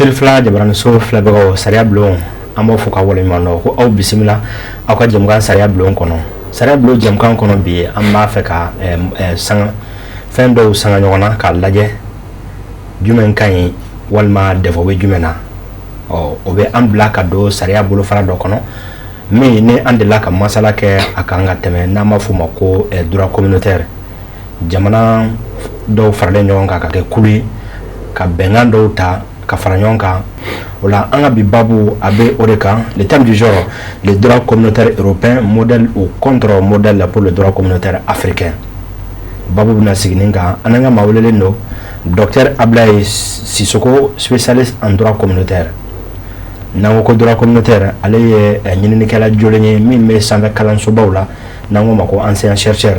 Selifila jabaraniso filɛbagaw, sariya bulon, an b'aw fo ka waleɲuman dɔn ko aw bisimila aw ka jɛmukan sariya bulon kɔnɔ. Sariya bulon jɛmukan kɔnɔ bi, an b'a fɛ ka sanga fɛn dɔw sanga ɲɔgɔn na k'a lajɛ jumɛn ka ɲi walima défaut bɛ jumɛn na. Ɔ, o bɛ an bila ka don sariya bolofara dɔ kɔnɔ min ni an delila ka masala kɛ a kan ka tɛmɛ, n'an b'a fɔ o ma ko droit communautaire. Jamana dɔw faralen ɲɔgɔn kan ka kɛ kulu ye, ka bɛnkan dɔw ta ka fara ɲɔgɔn kan. O la, an ka bi babu a bɛ o de kan: le thème du jour, le droit communautaire européen, modèle ou contre modèle pour le droit communautaire africain. Babu bɛna sigi nin kan. An n'an ka maa welelen don, docteur Ablaye Sissoko, spécialiste en droit communautaire. N'an ko ko droit communautaire, ale ye ɲininikɛla jolen ye min bɛ sanfɛ kalansobaw la, n'an ko ma ko enseignant chercheur.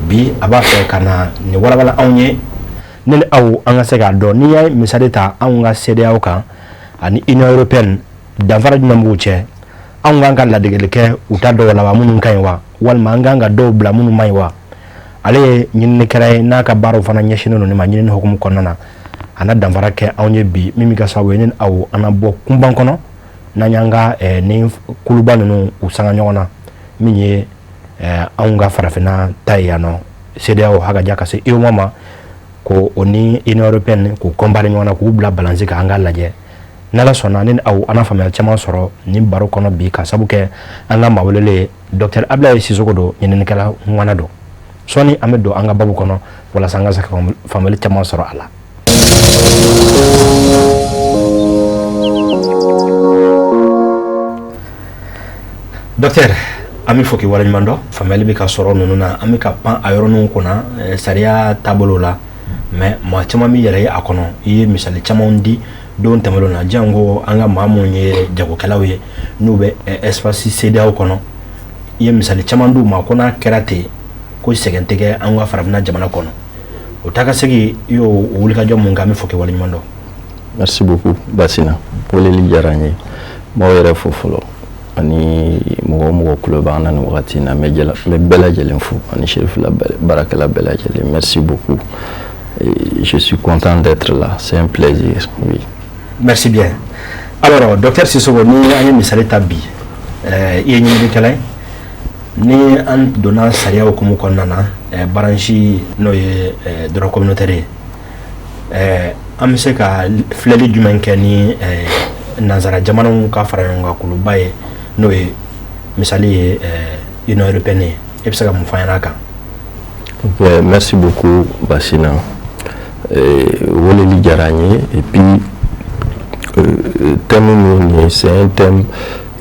Bi, a b'a fɛ ka na nin walawala anw ye, ne ni aw an ka se k'a dɔn. N'i ye misali ta anw ka CEDEAO kan ani Union européenne, danfara jumɛn b'u cɛ? Anw kan ka ladegeli kɛ u ta dɔw la wa, minnu ka ɲi wa, walima an kan ka dɔw bila minnu man ɲi wa? Ale ye ɲininikɛla ye n'a ka baaraw fana ɲɛsinnen don nin ma. Ɲinini hukumu kɔnɔna na, a na danfara kɛ anw ye bi, min bɛ kɛ sababu ye ne ni aw an na bɔ kunban kɔnɔ n'an y'an ka ni kuluba ninnu u sanga ɲɔgɔn na, min ye anw ka farafinna ta ye yan nɔ, CEDEAO hakaja ka se UEMOA ma, ko o ni Union européenne k'u comparer ɲɔgɔn na, k'u bila balance kan, an k'a lajɛ. N'Ala sɔnna, ne ni aw an na faamuya caman sɔrɔ nin baro kɔnɔ bi, ka sabu kɛ an ka maa welelen ye, docteur Ablaye Sissoko don, ɲininikɛla ŋana don. Sɔɔni an bɛ don an ka babu kɔnɔ walasa an ka se ka faamuyali caman sɔrɔ a la. Docteur, an bɛ fɔ k'i waleɲuman dɔn. Faamuyali bɛ ka sɔrɔ ninnu na, an bɛ ka pan a yɔrɔninw kunna sariya taabolo la, mais maa caman b'i yɛrɛ ye a kɔnɔ. I ye misali camanw di don tɛmɛnlenw na, janko an ka maa minnu ye jagokɛlaw ye n'u bɛ espace CEDEAO kɔnɔ. I ye misali caman d'u ma ko n'a kɛra ten, ko sɛgɛn tɛ kɛ an ka farafinna jamana kɔnɔ. O taa ka segin, i y'o wulikajɔ mun kɛ, an bɛ fɔ k'i waleɲuman dɔn. Merci beaucoup Basina, weleli diyara n ye. N b'aw yɛrɛ fo fɔlɔ, ani mɔgɔ o mɔgɔ tulo b'an na nin wagati in na, n bɛ bɛɛ lajɛlen fo, ani Serifila baarakɛla bɛɛ lajɛlen. Merci beaucoup et je suis content d'être là, c'est un plaisir, oui. Merci bien. Alors, docteur Sissoko, ni an ye misali ta bi, i ye ɲininikɛla ye. Ni an donna sariya hukumu kɔnɔna na, branche n'o ye droit communautaire ye, an bɛ se ka filɛli jumɛn kɛ ni nansara jamanaw ka fara ɲɔgɔn kan kuluba ye, n'o ye misali ye Union européenne ye? E bɛ se ka mun fɔ an ɲɛna a kan? Ok, merci beaucoup Basina. Weleli diyara n ye. Et puis thème min ye, c'est un thème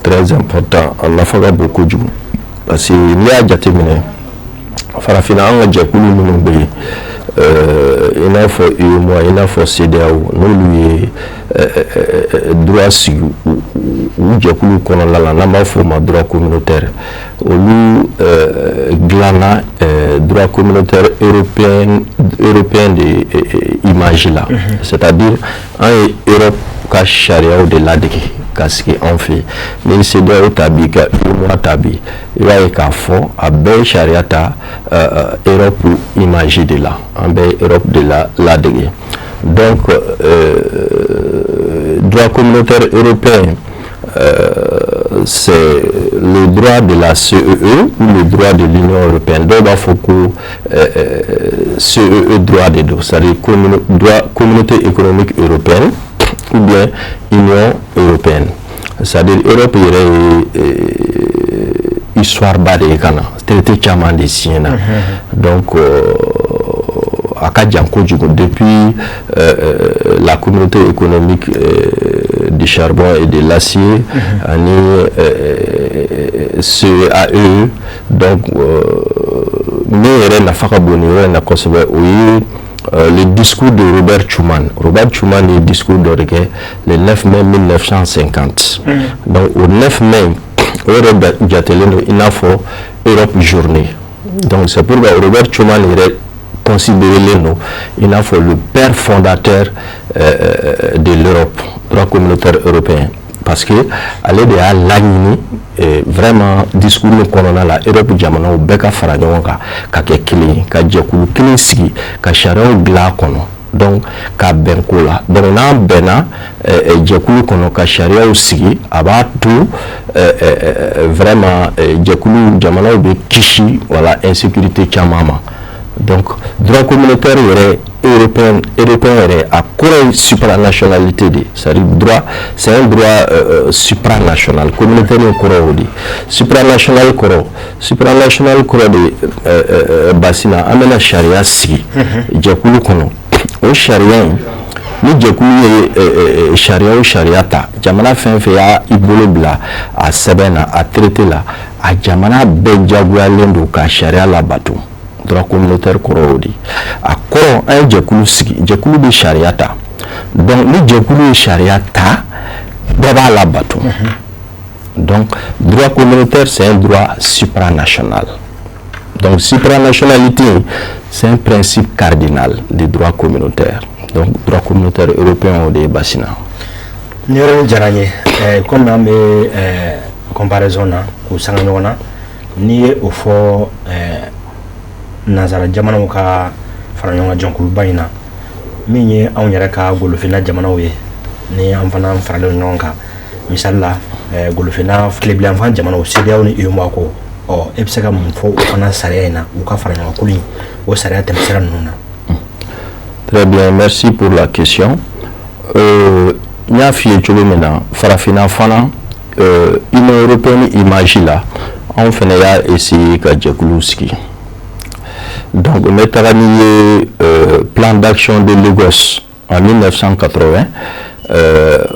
très important, a nafa ka bon kojugu, parce que n'i y'a jateminɛ, farafinna, an ka jɛkulu minnu bɛ yen, i n'a fɔ UEMOA, i n'a fɔ CEDEAO, n'olu ye droit sigi u jɛkulu kɔnɔna la, n'an b'a fɔ o ma droit communautaire, olu dilanna droit communautaire européen de image la, c'est-à-dire an ye Europe ka sariyaw de ladege ka sigi anw fɛ yen. N'i ye CEDEAO ta bi, ka UEMOA ta bi, i b'a ye k'a fɔ a bɛɛ ye sariya ta Europe image de la, an bɛ Europe de la ladege. Donc droit communautaire européen, c'est le droit de la CEE ou le droit de l'Union européenne. Dɔw b'a fɔ ko CEE droit de don, c'est-à-dire droit communauté économique européenne ou bien Union européenne. C'est-à-dire Europe yɛrɛ ye histoire ba de ye ka na, traité caman de signé na. Donc a ka jan kojugu, depuis la communauté économique du charbon et de l'acier ani CEAE. Donc min yɛrɛ nafa ka bon nin yɔrɔ in na kosɛbɛ, o ye le discours de Robert Schuman. Robert Schuman ye discours dɔ de kɛ le 9 mai 1950. Donc o 9 mai, o yɛrɛ jatelen don i n'a fɔ Europe journée. Donc c'est pourquoi Robert Schuman yɛrɛ considéré don i n'a fɔ le père fondateur de l'Europe, droit communautaire européen, parce que ale de y'a laɲini vraiment discours min kɔnɔna la, Europe jamanaw bɛɛ ka fara ɲɔgɔn kan ka kɛ kelen ye, ka jɛkulu kelen sigi, ka sariyaw dilan a kɔnɔ. Donc ka bɛn ko la. Donc n'an bɛnna jɛkulu kɔnɔ ka sariyaw sigi, a b'a to vraiment jɛkulu jamanaw bɛ kisi, voilà, insécurité caman ma. Donc droit communautaire yɛrɛ européen yɛrɛ, a kɔrɔ ye supranationalité de, c'est à dire droit, c'est un droit supranational. Communautaire in kɔrɔ o de supranational kɔrɔ. Supranational kɔrɔ de, Basina, an bɛna sariya sigi jɛkulu kɔnɔ. O sariya in, ni jɛkulu ye sariya o sariya ta, jamana fɛn fɛn y'a i bolo bila a sɛbɛn na, a traité la, a jamana bɛɛ jagoyalen don ka sariya labato. Droit communautaire kɔrɔ o de. A kɔrɔ, an ye jɛkulu sigi, jɛkulu bɛ sariya ta. Donc ni jɛkulu ye sariya ta, bɛɛ b'a labato. Donc droit communautaire, c'est un droit supranational. Donc supranationalité, c'est un principe cardinal du droit communautaire. Donc droit communautaire européen, o de ye, Basina. Ni yɔrɔ diyara n ye. Komi an bɛ comparaison na k'u sanga ɲɔgɔn na, n'i ye o fɔ nansara jamanaw ka fara ɲɔgɔn kan jɛkuluba in na, min ye anw yɛrɛ ka golofinna jamanaw ye, ni an fana faralen ɲɔgɔn kan, misali la golofinna tilebilanfan jamanaw, CEDEAO ni UEMOA ko, ɔ e bɛ se ka mun fɔ o fana sariya in na, u ka fara ɲɔgɔn kan in, o sariya tɛmɛsira ninnu na? Très bien, merci pour la question. N y'a f'i ye cogo min na, farafinna fana, Union européenne image la, anw fana y'a essayer ka jɛkuluw sigi. Donc n bɛ taga n'i ye plan d'action de Lagos en 1980.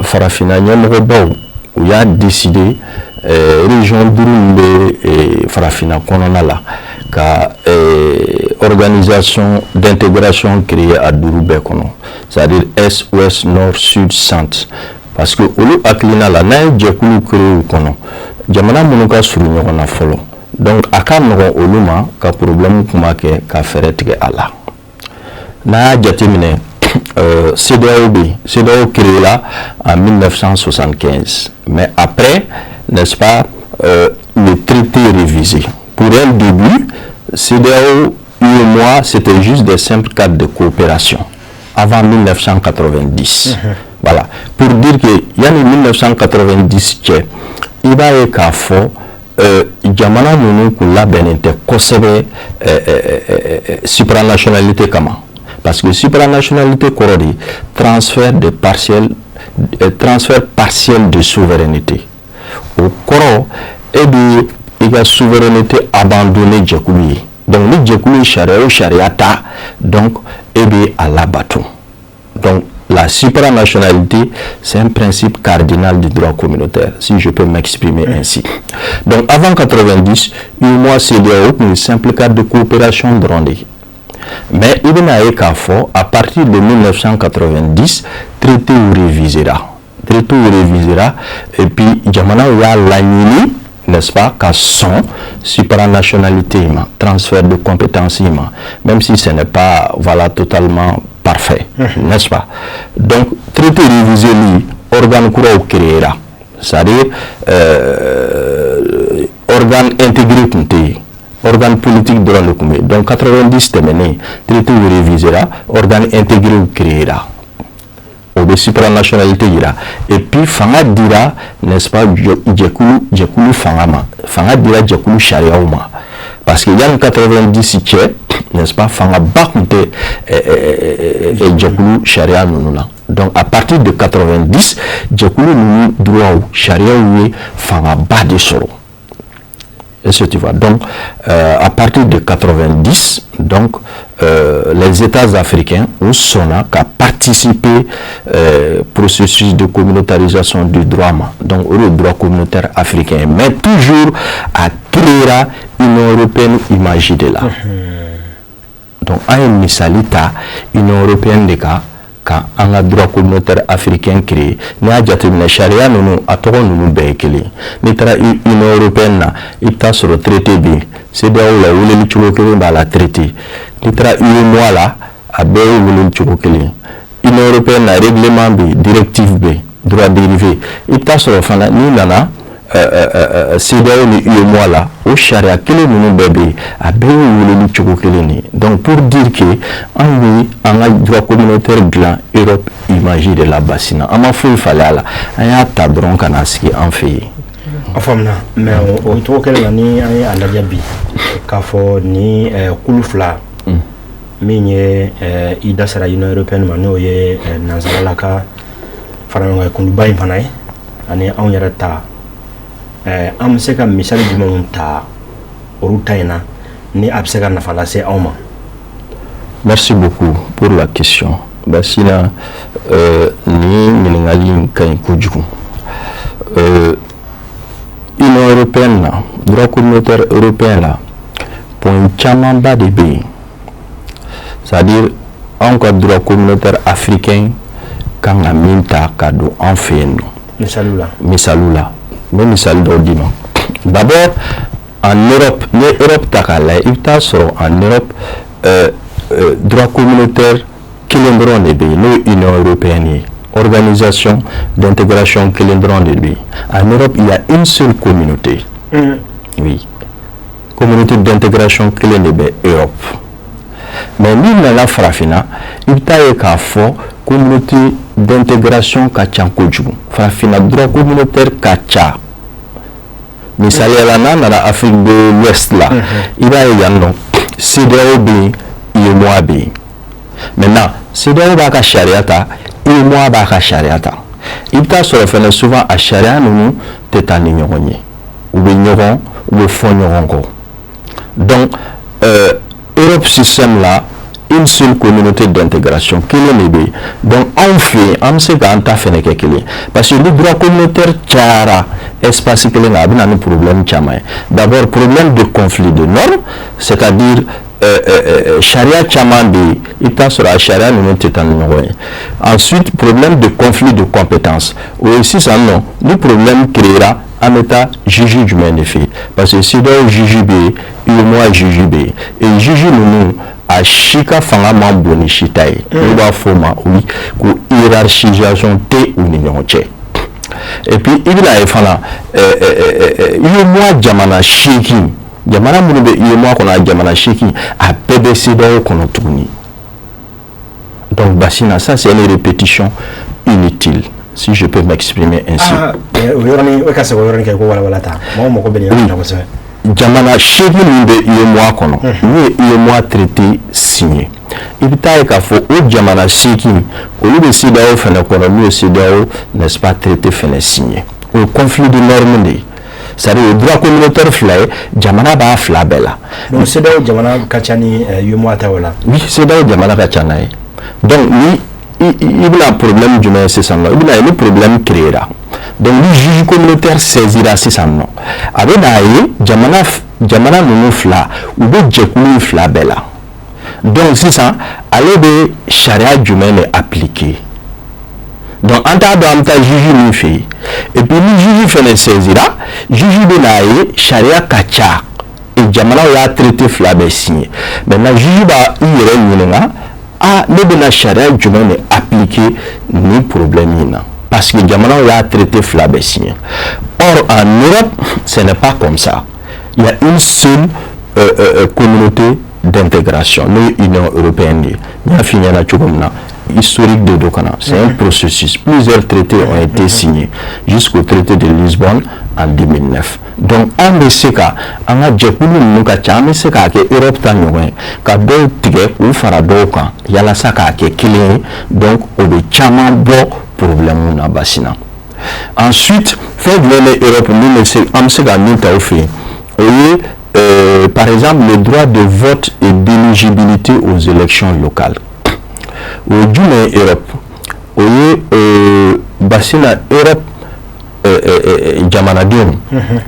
Farafinna ɲɛmɔgɔbaw, u y'a décider région duuru min bɛ farafinna kɔnɔna la, ka organisation d'intégration créer a duuru bɛɛ kɔnɔ, c'est-à-dire est, ouest, nord, sud, centre, parce que olu hakilina la, n'an ye jɛkulu créer u kɔnɔ, jamana minnu ka surun ɲɔgɔn na fɔlɔ, donc a ka nɔgɔn olu ma ka problème kuma kɛ ka fɛɛrɛ tigɛ a la. N'a y'a jateminɛ, CEDEAO bɛ yen. CEDEAO créé la en 1975, mais après, n'est-ce pas, le traité révisé. Pour un début, CEDEAO, UEMOA, c'était juste des simples cadres de coopération avant 1990. Voilà, pour dire que yanni 1990 cɛ, i b'a ye k'a fɔ jamana ninnu kun labɛnnen tɛ kosɛbɛ supranationalité kama, parce que supranationalité kɔrɔ de transfert de partiel transfert partiel de souveraineté. O kɔrɔ, e bɛ i ka souveraineté abandonner jɛkulu ye. Donc ni jɛkulu ye sariya o sariya ta, donc e bɛ a labato. Donc la supranationalité, c'est un principe cardinal du droit communautaire, si je peux m'exprimer ainsi. Donc avant 90, UEMOA, CEDEAO tun ye simple cadre de coopération dɔrɔn de ye. Mais i bɛna ye k'a fɔ à partir de 1990, traité révisera. Traité révisera et puis jamanaw y'a laɲini, n'est-ce pas, ka sɔn supranationalité ma, transfert de compétences ma, même si ce n'est pas, voilà, totalement parfait, n'est-ce pas. Donc traité révisé li, organe kuraw créera, c'est-à-dire organe intégré tun tɛ yen, organe politique dɔrɔn de tun bɛ yen. Donc 90 tɛmɛnen, traité révisera, organe intégré créera, o bɛ supranationalité yira. Et puis fanga dira, n'est-ce pas, jɛkulu fanga ma, fanga dira jɛkulu sariyaw ma, parce que yanni 90 cɛ, n'est-ce pas, fangaba tun tɛ jɛkulu sariya ninnu na. Donc à partir de 90, jɛkulu ninnu droit sariyaw ye fangaba de sɔrɔ. Est-ce que tu vois? Donc, à partir de 90, donc, les États africains ont sɔnna ka participer processus de communautarisation du droit ma. Donc, o de ye droit communautaire africain. Mais toujours, a créera Union européenne image de la. Donc, an ye misali ta Union européenne de kan ka an ka droit communautaire africain créer. N'i y'a jateminɛ, sariya ninnu, a tɔgɔ ninnu bɛɛ ye kelen. N'i taara Union européenne na, i bɛ taa sɔrɔ traité bɛ yen. CEDEAO la, weleli cogo kelen b'a la, traité. N'i taara UEMOA la, a bɛɛ ye weleli cogo kelen. Union européenne na, règlement bɛ yen, directive bɛ yen, droit dérivé. I bɛ taa sɔrɔ fana, n'i nana CEDEAO ni UEMOA la, o sariya kelen ninnu bɛɛ bɛ yen, a bɛɛ ye weleli cogo kelen de ye. Donc pour dire que anw ye an ka droit communautaire dilan Europe image de la Basina, an ma foyi falen a la, an y'a ta dɔrɔn ka na sigi an fɛ yen. A faamuna, mais o cogo kelen na, ni an ye a lajɛ bi k'a fɔ ni kulu fila min ye i da sera Union européenne ma, n'o ye nansarala ka faraɲɔgɔnkan kuluba in fana ye, ani anw yɛrɛ ta, an bɛ se ka misali jumɛnw ta olu ta in na ni a bɛ se ka nafa lase anw ma? Merci beaucoup pour la question, Basina. Nin ɲininkali in ka ɲi kojugu. Union européenne na, droit communautaire européen la, point camanba de bɛ yen, c'est-à-dire anw ka droit communautaire africain kan ka min ta ka don an fɛ yen nɔ. Misaliw la. Misaliw la, n bɛ misali dɔw d'i ma. D'abord, en Europe, n'i ye Europe ta k'a lajɛ, i bɛ taa sɔrɔ en Europe, droit communautaire kelen dɔrɔn de bɛ yen, n'o ye Union européenne ye. Organisation d'intégration kelen dɔrɔn de bɛ yen. En Europe, il y a une seule communauté. Oui, communauté d'intégration kelen de bɛ Europe. Mais n'i nana farafinna, i bɛ taa ye k'a fɔ communauté d'intégration ka ca kojugu. Farafinna, droit communautaire ka ca. Misaliya la, n'a nana Afrique de l'Ouest la, i b'a ye yan nɔ, CEDEAO bɛ yen, UEMOA bɛ yen. Maintenant, CEDEAO b'a ka sariya ta, UEMOA b'a ka sariya ta. I bɛ taa sɔrɔ fɛnɛ, souvent a sariya ninnu tɛ taa ni ɲɔgɔn ye, u bɛ ɲɔgɔn, u bɛ fɔ ɲɔgɔn kɔ. Donc Europe système la, une seule communauté d'intégration kelen de bɛ yen. Donc anw fɛ yen, an bɛ se k'an ta fɛnɛ kɛ kelen, parce que ni droit communautaire cayara espace kelen kan, a bɛ na ni problème caman ye. D'abord, problème de conflit de normes, c'est-à-dire sariya caman bɛ yen, i bɛ taa sɔrɔ a sariya ninnu tɛ taa ni ɲɔgɔn ye. Ensuite, problème de conflit de compétences. O ye sisan nɔ, ni problème créera, an bɛ taa juge jumɛn de fɛ yen? Parce que CEDEAO juge bɛ yen, UEMOA juge bɛ yen, et juge ninnu, a si ka fanga man bon ni si ta ye. N'u b'a fɔ o ma, oui, ko hiérarchisation tɛ u ni ɲɔgɔn cɛ. Et puis i bɛna ye fana, UEMOA jamana 8, jamana minnu bɛ UEMOA kɔnɔ, a jamana 8, a bɛɛ bɛ CEDEAO kɔnɔ tuguni. Donc Basina, ça c'est une répétition inutile, si je peux m'exprimer ainsi. Ah, o yɔrɔnin, e ka se k'o yɔrɔnin kɛ ko walawala ta, mɔgɔw mago bɛ nin yɔrɔ in na kosɛbɛ. Jamana 8 min bɛ UEMOA kɔnɔ, n'u ye UEMOA traité signé, i bɛ taa ye k'a fɔ o jamana 8, olu bɛ CEDEAO fɛnɛ kɔnɔ, n'u ye CEDEAO, n'est-ce pas, traité fɛnɛ signé. O ye conflit de normes de ye, c'est-à-dire o ye droit communautaire fila ye, jamana b'a fila bɛɛ la. Donc CEDEAO jamana ka ca ni UEMOA ta o la. Oui, CEDEAO jamana ka ca n'a ye. Donc ni i bɛna problème jumɛn ye sisan nɔ? I bɛna ye ni problème créera, donc ni juge communautaire saisira sisan nɔ, a bɛ n'a ye jamana ninnu fila, u bɛ jɛkulu fila bɛɛ la. Donc sisan, ale bɛ sariya jumɛn de appliquer? Donc an t'a dɔn an bɛ taa juge min fɛ yen. Et puis ni juge fɛnɛ saisira, juge bɛ n'a ye sariya ka ca et jamanaw y'a traité fila bɛɛ signé. Maintenant, juge b'a i yɛrɛ ɲininka: ah, ne bɛna sariya jumɛn de appliquer nin problème in na? Parce que jamanaw y'a traité fila bɛɛ signé. Or en Europe, ce n'est pas comme ça. Il y a une seule communauté d'intégration, n'o ye Union européenne ye. N y'a f'i ɲɛna cogo min na, historique de don ka na, c'est un processus, plusieurs traités ont été signés jusqu'au traité de Lisbonne en 2009. Donc anw bɛ se ka an ka jɛkulu ninnu ka ca, an bɛ se k'a kɛ Europe ta ɲɔgɔn ye, ka dɔw tigɛ k'u fara dɔw kan yalasa k'a kɛ kelen ye. Donc o bɛ caman bɔ problème na, Basina. Ensuite, fɛn jumɛn bɛ Europe min bɛ se, an bɛ se ka min ta o fɛ yen? O ye par exemple le droit de vote et d'éligibilité aux élections locales. O ye jumɛn ye Europe? O ye Basina, Europe jamanadenw,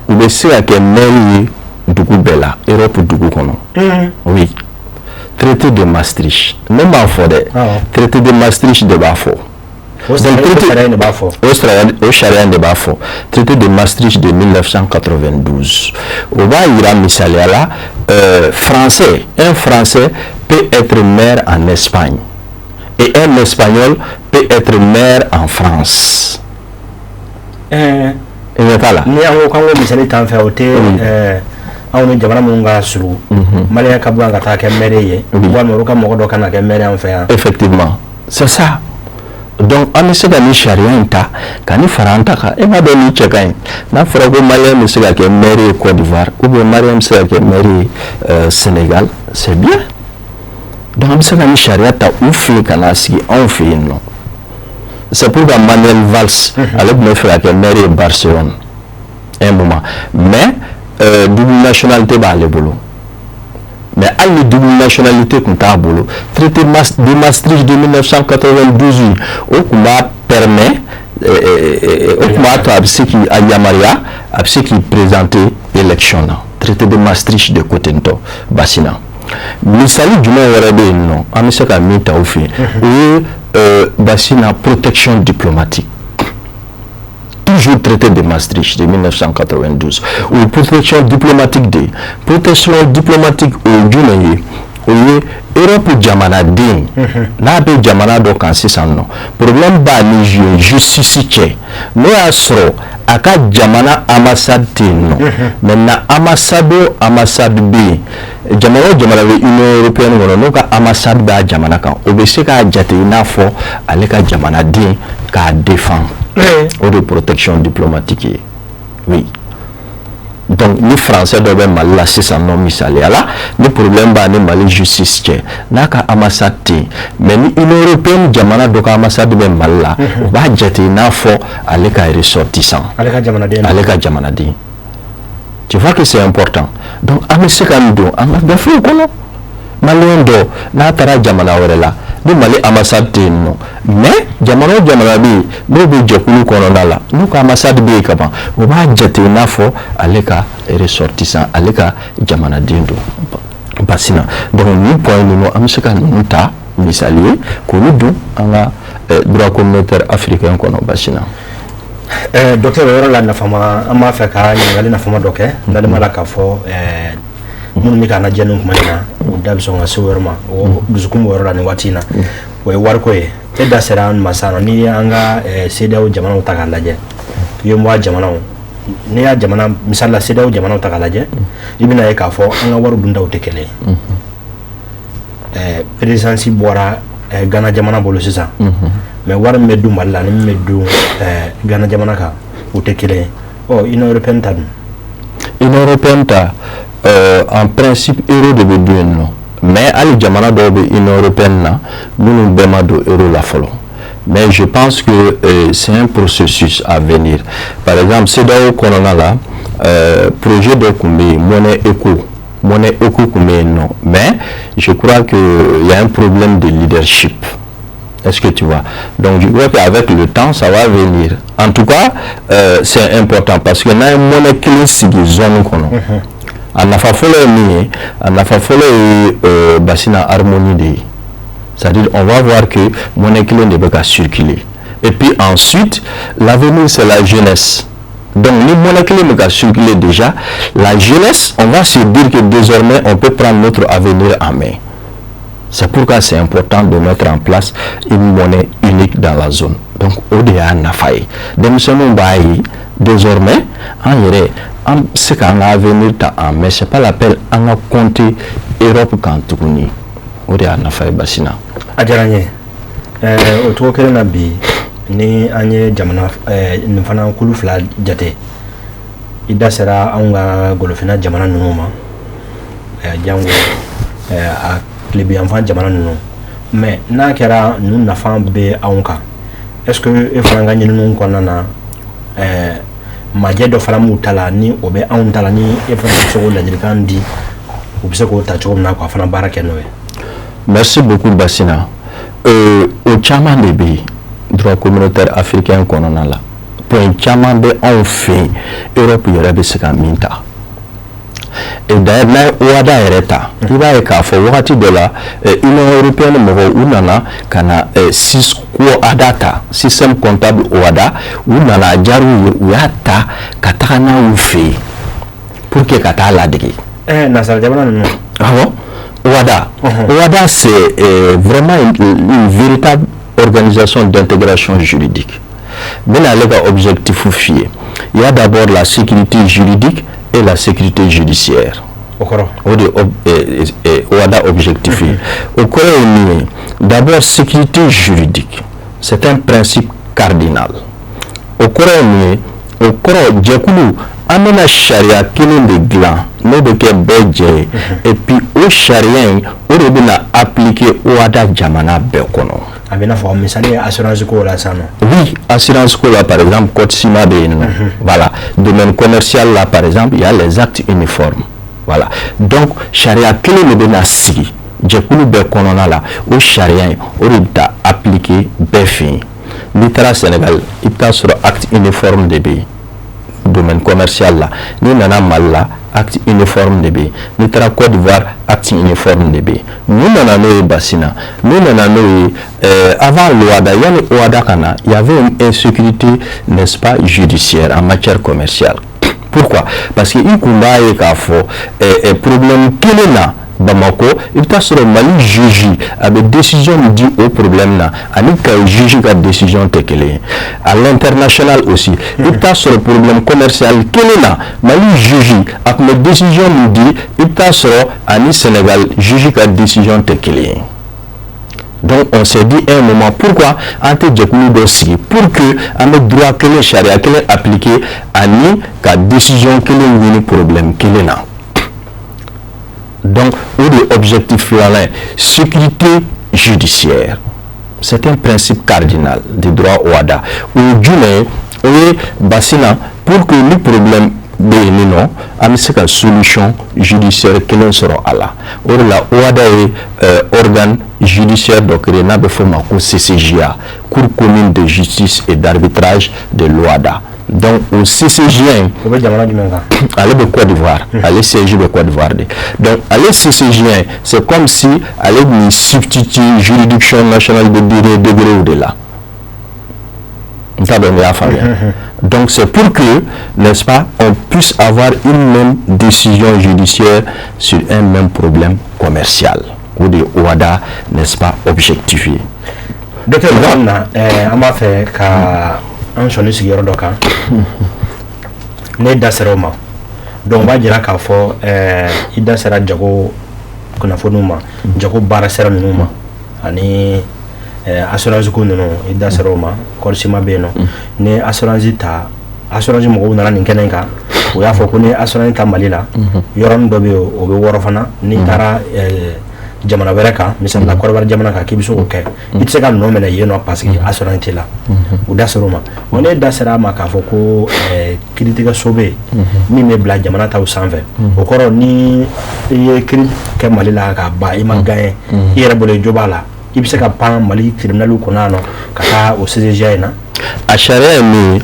u bɛ se ka kɛ maire ye dugu bɛɛ la, Europe dugu kɔnɔ. Oui, traité de Maastricht, ne m'a fɔ dɛ, traité de Maastricht de b'a fɔ. O sariya in de b'a fɔ. O sariya in de b'a fɔ, traité de Maastricht de 1992. O b'a yira misaliya la, français, un Français peut être maire en Espagne et un Espagnol peut être maire en France. I ɲɛ t'a la. Ni an ko k'an ko misali t'an fɛ, o tɛ anw ni jamana minnu ka surun, malien ka bɔ yan ka taa kɛ maire ye, walima olu ka mɔgɔ dɔ ka na kɛ maire an fɛ yan. Effectivement, c'est ça. Donc an bɛ se ka nin sariya in ta ka ni fara an ta kan. E m'a dɔn nin cɛ ka ɲi, n'a fɔra ko malien bɛ se ka kɛ maire ye Côte d'Ivoire ou bien malien bɛ se ka kɛ maire ye Sénégal, c'est bien. Donc an bɛ se ka nin sariya ta u fɛ yen ka n'a sigi anw fɛ yen nɔ. C'est pourquoi Manuel Valls, ale tun bɛ fɛ ka kɛ maire ye Barcelone un moment, mais double nationalité b'ale bolo. Mais hali ni double nationalité tun t'a bolo, traité de Maastricht de 1992, o tun b'a permet, o tun b'a to a bɛ se k'i a yamaruya, a bɛ se k'i présenter élection na. Traité de Maastricht de ko ten tɔ. Basina, misali jumɛn wɛrɛ bɛ yen nɔ an bɛ se ka min ta u fɛ yen? O ye Basina, protection diplomatique. Toujours traité de Maastricht de 1992, o ye protection diplomatique de ye. Protection diplomatique, o ye jumɛn ye? O ye Europe jamanaden n'a bɛ jamana dɔ kan sisan nɔ, problème b'a ni justice cɛ, n'o y'a sɔrɔ a ka jamana ambassade tɛ yen nɔ. Maintenant, ambassade o ambassade bɛ yen, jamana o jamana bɛ Union européenne kɔnɔ, n'o ka ambassade b'a jamana kan, o bɛ se k'a jate i n'a fɔ ale ka jamanaden k'a défend. O de protection diplomatique ye, oui. Donc ni français dɔ bɛ Mali la sisan nɔ, misaliya la, ni problème b'a ni Mali justice cɛ, n'a ka ambassade tɛ yen, mais ni Union européenne jamana dɔ ka ambassade bɛ Mali la, o b'a jate i n'a fɔ ale ka ressortissant. Ale ka jamanaden. Ale ka jamanaden. Tu vois que c'est important. Donc an bɛ se ka nin don an ka gafew kɔnɔ. Malien dɔ n'a taara jamana wɛrɛ la, ni Mali ambassade tɛ yen nɔ, mais jamana o jamana bɛ yen n'o bɛ jɛkulu kɔnɔna la, n'u ka ambassade bɛ yen ka ban, o b'a jate i n'a fɔ ale ka ressortissant, ale ka jamanaden don. Basina, donc nin point ninnu, an bɛ se ka ninnu ta misali ye k'olu don an ka droit communautaire africain kɔnɔ, Basina. Docteur, o yɔrɔ la nafama, an b'a fɛ ka ɲininkali nafama dɔ kɛ. N dalen b'a la k'a fɔ minnu bɛ k'an lajɛ nin kuma in na, u da bɛ sɔn ka se o yɔrɔ ma, o dusukun b'o yɔrɔ la nin waati in na. O ye wariko ye. E da sera an ma sisan nɔ. N'i ye an ka CEDEAO jamanaw ta k'a lajɛ, UEMOA jamanaw, n'i y'a jamana misali la CEDEAO jamanaw ta k'a lajɛ, i bɛna ye k'a fɔ an ka wari duntaw tɛ kelen ye. Présidence bɔra Ghana jamana bolo sisan, mais wari min bɛ dun Mali la ni min bɛ dun Ghana jamana kan, o tɛ kelen ye. Ɔ, Union européenne ta dun? Union européenne ta, en principe euro de bɛ dun yen nɔ, mais hali jamana dɔw bɛ Union européenne na minnu bɛɛ ma don euro la fɔlɔ. Mais je pense que c'est un processus à venir. Par exemple, CEDEAO kɔnɔna la, projet dɔ tun bɛ yen, monnaie éco, monnaie éco tun bɛ yen nɔ, mais je crois que il y a un problème de leadership. Est-ce que tu vois? Donc je crois qu'avec le temps, ça va venir. En tout cas, c'est important parce que n'a ye monnaie kelen sigi zone kɔnɔ, a nafa fɔlɔ ye min ye, a nafa fɔlɔ ye Basina, harmonie de ye. C'est-à-dire, on va voir que monnaie kelen de bɛ ka circuler. Et puis ensuite, l'avenir, c'est la jeunesse. Donc ni monnaie kelen bɛ ka circuler déjà, la jeunesse, on va se dire que désormais on peut prendre notre avenir en main. C'est pourquoi c'est important de mettre en place une monnaie unique dans la zone. Donc o de y'a nafa ye. Denmisɛnninw b'a ye désormais an yɛrɛ an bɛ se k'an ka avenir ta en main, c'est pas la peine an ka compter Europe kan tuguni. O de y'a nafa ye, Basina. A diyara n ye. O cogo kelen na, bi ni an ye jamana nin fana kulu fila jate, i da sera anw ka golofinna jamana ninnu ma, jango a tilebiyanfan jamana ninnu, mais n'a kɛra ninnu nafa bɛ anw kan, est ce que e fana ka ɲininiw kɔnɔna na, majɛ dɔ fana b'u ta la ni o bɛ anw ta la, ni e fana bɛ se k'o ladilikan di, u bɛ se k'o ta cogo min na k'a fana baara kɛ n'o ye? Merci beaucoup, Basina. O caman de bɛ yen droit communautaire africain kɔnɔna la. Point caman bɛ anw fɛ yen, Europe yɛrɛ bɛ se ka min ta. Et d'ailleurs, n'a ye OHADA yɛrɛ ta, i b'a ye k'a fɔ wagati dɔ la, Union européenne mɔgɔw, u nana ka na OHADA ta, système comptable OHADA. U nana, a diyar'u ye, u y'a ta ka taga n'a y'u fɛ yen pour que ka taa ladege. Nansara jamana ninnu. Awɔ, OHADA. OHADA, c'est vraiment une véritable organisation d'intégration juridique. N bɛna ale ka objectif f'i ye. Il y a d'abord la sécurité juridique et la sécurité judiciaire. O kɔrɔ? O de ye OHADA objectif ye. O kɔrɔ ye min ye, d'abord, sécurité juridique, c'est un principe cardinal. O kɔrɔ ye mun ye? O kɔrɔ, jɛkulu, an bɛna sariya kelen de dilan n'o bɛ kɛ bɛɛ jɛ ye, et puis o sariya in, o de bɛna appliquer OHADA jamana bɛɛ kɔnɔ. A bɛ n'a fɔ misali ye assurance ko la sisan nɔ. Oui, assurance ko la, par exemple, code CIMA bɛ yen nɔ. Voilà, domaine commercial la, par exemple, il y a les actes uniformes. Voilà, donc sariya kelen de bɛna sigi jɛkulu bɛɛ kɔnɔna la. O sariya in, o de bɛ taa appliquer bɛɛ fɛ yen. N'i taara Sénégal, i bɛ taa sɔrɔ acte uniforme de bɛ yen domaine commercial la. N'i nana Mali la, acte uniforme de bɛ yen. N'i taara Côte d'Ivoire, acte uniforme de bɛ yen. Mun nana n'o ye? Basina, mun nana n'o ye? Avant l'OHADA, yanni OHADA ka na, il y avait une insécurité, n'est-ce pas, judiciaire en matière commerciale. Pourquoi? Parce que i kun b'a ye k'a fɔ problème kelen na Bamako, i bɛ taa sɔrɔ Mali juge a bɛ décision min di o problème na, ani Kayi juge ka décision tɛ kelen ye. À l'international aussi, i bɛ taa sɔrɔ problème commercial kelen na, Mali juge a tun bɛ décision min di, i bɛ taa sɔrɔ ani Sénégal juge ka décision tɛ kelen ye. Donc on s'est dit un moment, pourquoi an tɛ jɛkulu dɔ sigi pour que an bɛ droit kelen, sariya kelen appliquer ani ka décision kelen ɲini problème kelen na? Donc o de ye objectif filanan ye, sécurité judiciaire. C'est un principe cardinal du droit OHADA. O ye jumɛn ye? O ye, Basina, pour que ni problème bɛ yen nɔ, an bɛ se ka solution judiciaire kelen sɔrɔ a la. O de la, OHADA ye organe judiciaire dɔ créé n'a bɛ f'o ma ko CCJA, Cour commune de justice et d'arbitrage de l'OHADA. Donc o CCJA in, O bɛ jamana jumɛn kan? Ale bɛ Côte d'Ivoire, ale siège bɛ Côte d'Ivoire de. Donc ale CCJA, c'est comme si ale bɛ substituer juridiction nationale de dernier degré de la. N t'a dɔn n'i y'a faamuya. Donc c'est pour que, n'est-ce pas, on puisse avoir une même décision judiciaire sur un même problème commercial. O de ye OHADA, n'est-ce pas, objectif ye. Docteur, na an b'a fɛ ka an sɔnni sigiyɔrɔ dɔ kan. Ne da sera o ma, donc o b'a jira k'a fɔ i da sera jago kunnafoniw ma, jago baara sira ninnu ma, ani assurance ko ninnu, i da sera o ma. Code CIMA bɛ yen nɔ. Ni assurance ta, assurance mɔgɔw nana nin kɛnɛ kan, o y'a fɔ ko ni assurance ta Mali la, yɔrɔnin dɔ bɛ yen, o bɛ wɔrɔ fana. N'i taara jamana wɛrɛ kan, misali la Kɔrɔbari jamana kan, k'i bɛ se k'o kɛ, i tɛ se ka nɔ minɛ yen nɔ parce que assurance t'i la. O da sera o ma. Wa ne da sera a ma k'a fɔ ko kiiritigɛso bɛ yen min bɛ bila jamana taw sanfɛ. O kɔrɔ, ni i ye kiiri kɛ Mali la k'a ban, i ma gagné, i yɛrɛ bolo i jo b'a la, i bɛ se ka pan Mali tribunal kɔnɔ yan nɔ ka taa o CCJA in na. A sariya ye min ye,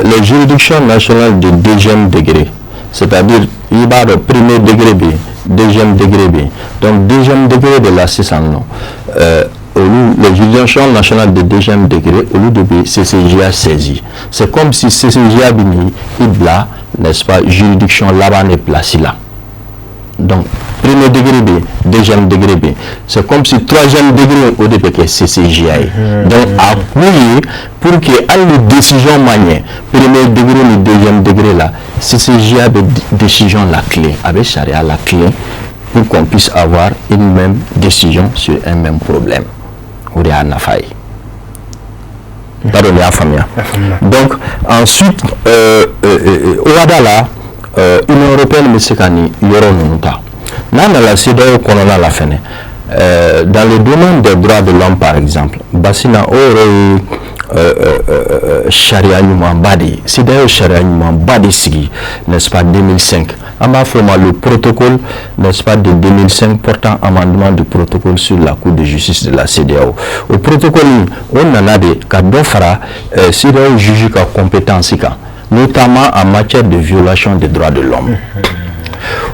les juridictions nationales de deuxième degré, c'est-à-dire i b'a dɔn, premier degré bɛ yen, deuxième degré bɛ yen. Donc deuxième degré de la sisan nɔ, olu, les juridictions nationales de deuxième degré, olu de bɛ CCJA saisi. C'est comme si CCJA bɛ n'i bila, n'est-ce pas, juridiction laban de place la. Donc premier degré bɛ yen, deuxième degré bɛ yen, c'est comme si troisième degré, o de bɛ kɛ CCJA ye. Donc a kun ye pour que hali ni décision ma ɲɛ premier degré ni deuxième degré la, CCJA bɛ décision la clé, a bɛ sariya la clé pour qu'on puisse avoir une même décision sur un même problème. O de y'a nafa ye. N t'a dɔn n'i y'a faamuya. Donc ensuite, OHADA la, Union européenne bɛ se ka nin yɔrɔ ninnu ta. N'a nana CEDEAO kɔnɔna la fɛnɛ, dans le domaine des droits de l'homme par exemple, Basina, o yɛrɛ ye sariya ɲumanba de ye. CEDEAO sariya ɲumanba de sigi, n'est-ce pas, 2005. An b'a fɔ o ma le protocole, n'est-ce pas, de 2005 portant amendement du protocole sur la Cour de justice de la CEDEAO. O protocole in, o nana de ka dɔ fara CEDEAO juge ka compétence kan, notamment en matière de violation des droits de l'homme.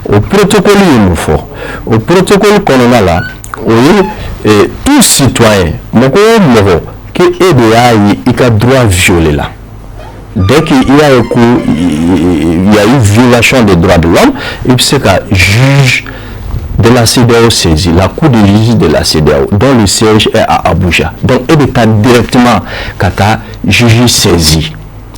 O protocole ye mun fɔ? O protocole kɔnɔna la, o ye tout citoyen, mɔgɔ o mɔgɔ que e de y'a ye i ka droit violé la, dès que i y'a ye ko il y a eu violation des droits de l'homme, i bɛ se ka juge de la CEDEAO saisi, la Cour de justice de la CEDEAO, dont le siège est à Abuja. Donc e bɛ taa directement ka taa juge saisi.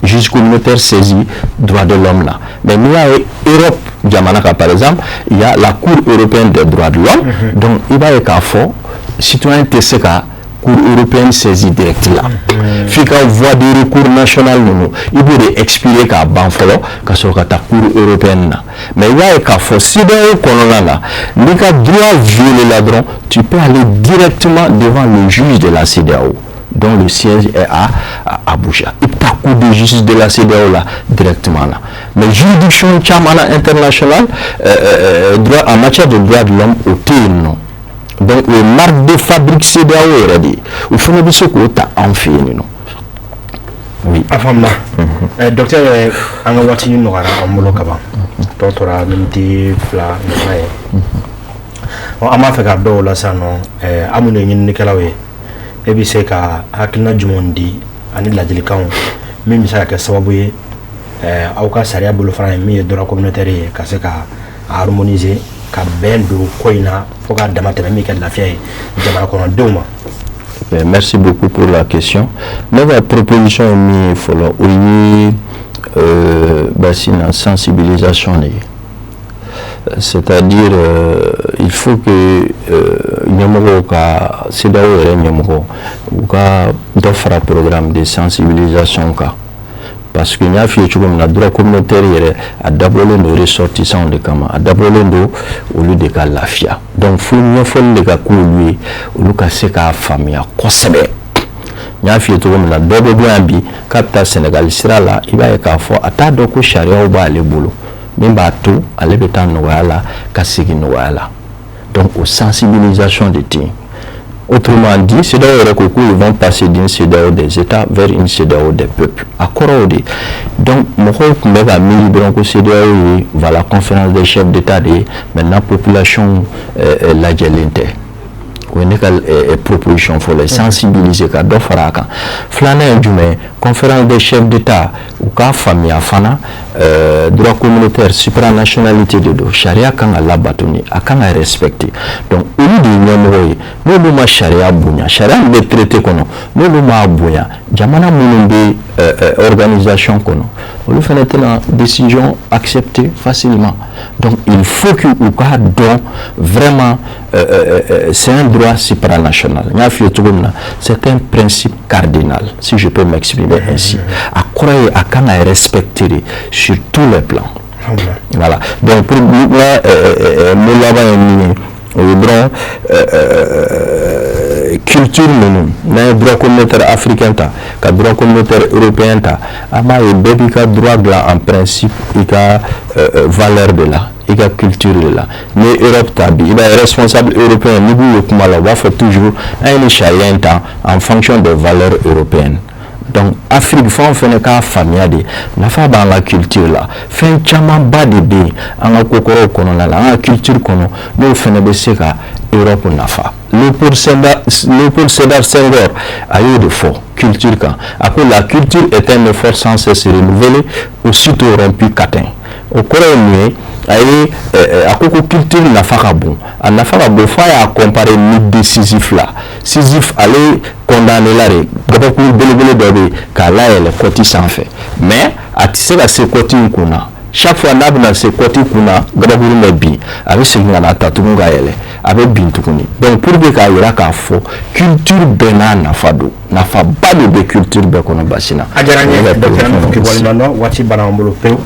juge communautaire saisi droit de l'homme la. Mais n'i y'a ye Europe jamana kan, par exemple, il y a la Cour européenne des droits de l'homme. Donc i b'a ye k'a fɔ citoyen tɛ se ka Cour européenne saisi direct la, f'i ka voie de recours national ninnu, i b'o de expirer k'a ban fɔlɔ ka sɔrɔ ka taa Cour européenne na. Mais i b'a ye k'a fɔ CEDEAO kɔnɔna na, n'i ka droit violé la dɔrɔn, tu peux aller directement devant le juge de la CEDEAO dont le siège est à Abuja. I bɛ taa Cour de justice de la CEDEAO la directement là. Mais juridiction caman na international droit, en matière de droit de l'homme, o tɛ yen nɔ. Donc o ye marque de fabrique CEDEAO yɛrɛ de ye, o fana bɛ se k'o ta anw fɛ yen nɔ. Oui. A faamuna, docteur. An ka waati nɔgɔyara an bolo ka ban, tɔ tora miniti 2 ɲɔgɔnna ye. An b'a fɛ ka dɔw la sisan nɔ, an minnu ye ɲininikɛlaw ye, e bɛ se ka hakilina jumɛnw di ani ladilikanw min bɛ se ka kɛ sababu ye aw ka sariya bolofara ye min ye droit communautaire ye, ka se ka harmoniser, ka bɛn don ko in na fo k'a dama tɛmɛ, min kɛ lafiya ye jamana kɔnɔdenw ma? Merci beaucoup pour la question. Ne ka proposition ye min ye fɔlɔ, o ye Basina, sensibilisation de ye. C'est-à-dire il faut que ɲɛmɔgɔw ka, CEDEAO yɛrɛ ɲɛmɔgɔ, u ka dɔ fara programme de sensibilisation kan, parce que n y'a f'i ye cogo min na, droit communautaire yɛrɛ, a dabɔlen don ressortissants de kama, a dabɔlen don olu de ka lafiya. Donc fo ɲɛfɔli de ka k'olu ye, olu ka se k'a faamuya kosɛbɛ. N y'a f'i ye cogo min na, dɔ bɛ bɔ yan bi k'a bɛ taa Sɛnɛgali sira la, i b'a ye k'a fɔ a t'a dɔn ko sariyaw b'ale bolo min b'a to ale bɛ taa nɔgɔya la ka segin nɔgɔya la. Donc o sensibilisation de tɛ yen. Autrement dit, CEDEAO yɛrɛ ko qu'ils vont passer d'une CEDEAO des États vers une CEDEAO des peuples. A kɔrɔ o de. Donc mɔgɔw tun bɛ ka miiri dɔrɔn ko CEDEAO ye, voilà, conférence des chefs d'État de ye. Maintenant population lajɛlen tɛ. O ye ne ka proposition fɔlɔ ye, sensibiliser ka dɔ fara a kan. Filanan ye jumɛn ye? Conférence des chefs d'État, u k'a faamuya fana, droit communautaire, supranationalité de don, sariya kan ka labato ni a kan ka respecter. Donc olu de ye ɲɛmɔgɔ ye. N'olu ma sariya bonya, sariya min bɛ traité kɔnɔ, n'olu m'a bonya, jamana minnu bɛ organisation kɔnɔ, olu fana tɛna décision accepter facilement. Donc il faut que u k'a dɔn vraiment, c'est un droit supranational. N y'a f'i ye cogo min na, c'est un principe cardinal, si je peux m'exprimer ainsi. A kɔrɔ ye a kan ka respecter de sur tous les plans. Voilà. Donc pour moi, mot laban ye min ye, o ye dɔrɔn culture ninnu. N'an ye droit communautaire africain ta ka droit communautaire européen ta, an b'a ye bɛɛ b'i ka droit dilan en principe i ka valeur de la, i ka culture de la. N'i ye Europe ta bi, i b'a ye responsable européen, n'i b'u ye kuma la, u b'a fɔ toujours an ye nin sariya in ta en fonction des valeurs européennes. Donc Afrique, f'anw fana k'a faamuya de, nafa b'an ka culture la. Fɛn camanba de bɛ yen an ka kokɔrɔw kɔnɔna la, an ka culture kɔnɔ, n'o fana bɛ se ka Europe nafa. Léopold Sédar Senghor a y'o de fɔ culture kan. A ko: "La culture est un effort sans cesse renouvelé, aussitôt rompu catin." O kɔrɔ ye mun ye? A ye a ko ko culture nafa ka bon, a nafa ka bon f'a y'a comparer mythe de Sisyphe la. Sisyphe, ale condamné la de, gabakuru belebele dɔ bɛ yen k'a layɛlɛ côte sanfɛ, mais a tɛ se ka se côte in kun na. Chaque fois n'a bɛna se côte kun na, gabakuru bɛ bin, a bɛ segin ka na ta tugun ka yɛlɛ, a bɛ bin tuguni. Donc pour que k'a jira k'a fɔ culture bɛɛ n'a nafa don, nafaba de bɛ culture bɛɛ kɔnɔ basi na. A diyara n ye, docteur. An bɛ fɔ k'i waleɲuman dɔn, waati banna an bolo pewu.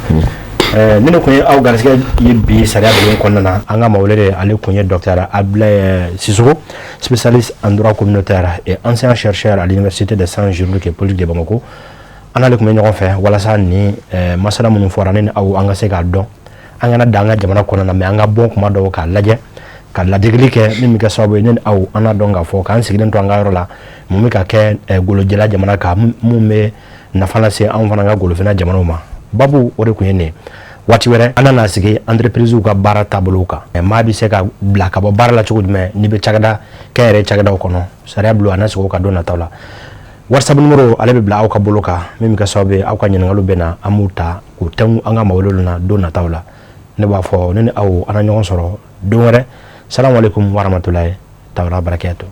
Ni ne kun ye aw garisɛgɛ ye bi sariya bulon kɔnɔna na, an ka maa wele, ale kun ye docteur Abdoulaye Sissoko, spécialiste en droit communautaire et ancien chercheur à l'Université des sciences juridiques et politiques de Bamako. An n'ale kun bɛ ɲɔgɔn fɛ walasa ni masala minnu fɔra, ne ni aw, an ka se k'a dɔn, an kana dan an ka jamana kɔnɔna na, mais an ka bɔ kuma dɔw k'a lajɛ, ka ladegeli kɛ min bɛ kɛ sababu ye ne ni aw an n'a dɔn k'a fɔ k'an sigilen to an ka yɔrɔ la, mun bɛ ka kɛ golojɛla jamana kan, mun bɛ nafa lase anw fana ka golofinna jamanaw ma. Babu o de kun ye nin ye. Waati wɛrɛ, an nana sigi entreprise ka baara taabolow kan, maa bɛ se ka bila ka bɔ baara la cogo jumɛn n'i bɛ cakɛda kɛnyɛrɛye cakɛdaw kɔnɔ. Sariya bulon a na sigi o kan don nataw la. WhatsApp numéro, ale bɛ bila aw ka bolo kan, min bɛ kɛ sababu ye aw ka ɲininkaliw bɛ na, an b'u ta k'u tɛnku an ka mawelew na don nataw la. Ne b'a fɔ ne ni aw, an na ɲɔgɔn sɔrɔ don wɛrɛ. Salamu aleykum warahmatulahi taala barakatu.